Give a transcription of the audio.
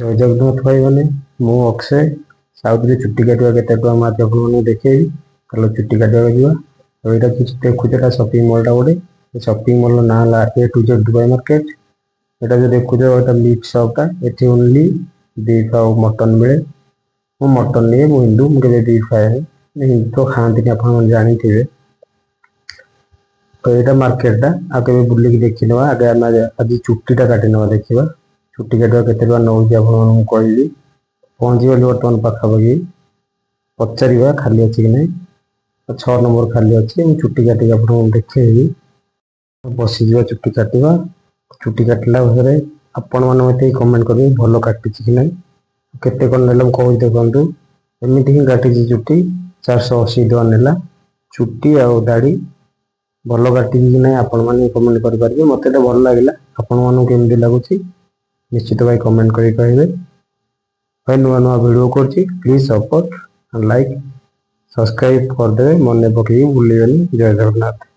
ଜୟ ଜଗନ୍ନାଥ ଭାଇମାନେ, ମୁଁ ଅକ୍ଷୟ। ସାଉଦିରେ ଚୁଟି କାଟିବା କେତେ ଟଙ୍କା ମୁଁ ଆଜି ଆପଣମାନଙ୍କୁ ଦେଖେଇବି। ଚାଲ, ଚୁଟି କାଟିବାକୁ ଯିବା। ଆଉ ଏଇଟା କିଛି ଦେଖୁଛ, ଏଇଟା ସପିଂ ମଲ୍ଟା ଗୋଟେ। ଏ ସପିଂ ମଲ୍ର ନାଁ ହେଲା ଏ ଟୁ ଜେଡ୍ ଦୁବାଇ ମାର୍କେଟ। ଏଇଟା ଯୋଉ ଦେଖୁଛ, ଏଇଟା ମିଟ୍ ସପ୍ଟା। ଏଠି ଓନ୍ଲି ବିଫ୍ ଆଉ ମଟନ୍ ମିଳେ। ମୁଁ ମଟନ୍ ନିଏ। ମୁଁ ହିନ୍ଦୁ, ମୁଁ କେବେ ବିଫ୍ ଖାଏନି। ହିନ୍ଦୁ ତ ଖାଆନ୍ତିନି, ଆପଣମାନେ ଜାଣିଥିବେ ତ। ଏଇଟା ମାର୍କେଟଟା, ଆଉ କେବେ ବୁଲିକି ଦେଖିନେବା। ଆଗେ ଆମେ ଆଜି ଚୁଟିଟା କାଟିନେବା, ଦେଖିବା ଚୁଟି କାଟିବା କେତେ ଟଙ୍କା ନେଉଛି, ଆପଣମାନଙ୍କୁ କହିବି। ପହଞ୍ଚିଗଲି ବର୍ତ୍ତମାନ ପାଖାପାଖି। ପଚାରିବା ଖାଲି ଅଛି କି ନାହିଁ। 6 ନମ୍ବର ଖାଲି ଅଛି। ମୁଁ ଚୁଟି କାଟିକି ଆପଣଙ୍କୁ ଦେଖେଇବି। ବସିଯିବା, ଚୁଟି କାଟିବା। ଚୁଟି କାଟିଲା ପରେ ଆପଣମାନେ ମୋତେ କମେଣ୍ଟ କରିବେ, ଭଲ କାଟିଛି କି ନାହିଁ, କେତେ କ'ଣ ନେଲା ମୁଁ କହୁଛି। ଦେଖନ୍ତୁ, ଏମିତି ହିଁ କାଟିଛି ଚୁଟି। 480 ଟଙ୍କା ନେଲା ଚୁଟି ଆଉ ଦାଢ଼ି। ଭଲ କାଟିଛି କି ନାହିଁ, ଆପଣମାନେ କମେଣ୍ଟ କରିପାରିବେ। ମୋତେ ତ ଭଲ ଲାଗିଲା। ଆପଣମାନଙ୍କୁ କେମିତି ଲାଗୁଛି, ନିଶ୍ଚିତ ଭାଇ କମେଣ୍ଟ କରି କହିବେ। ଭାଇ, ନୂଆ ନୂଆ ଭିଡ଼ିଓ କରୁଛି, ପ୍ଲିଜ୍ ସପୋର୍ଟ, ଲାଇକ୍, ସବସ୍କ୍ରାଇବ୍ କରିଦେବେ। ମନେ ପକେଇକି ଭୁଲିବେନି। ଜୟ ଜଗନ୍ନାଥ।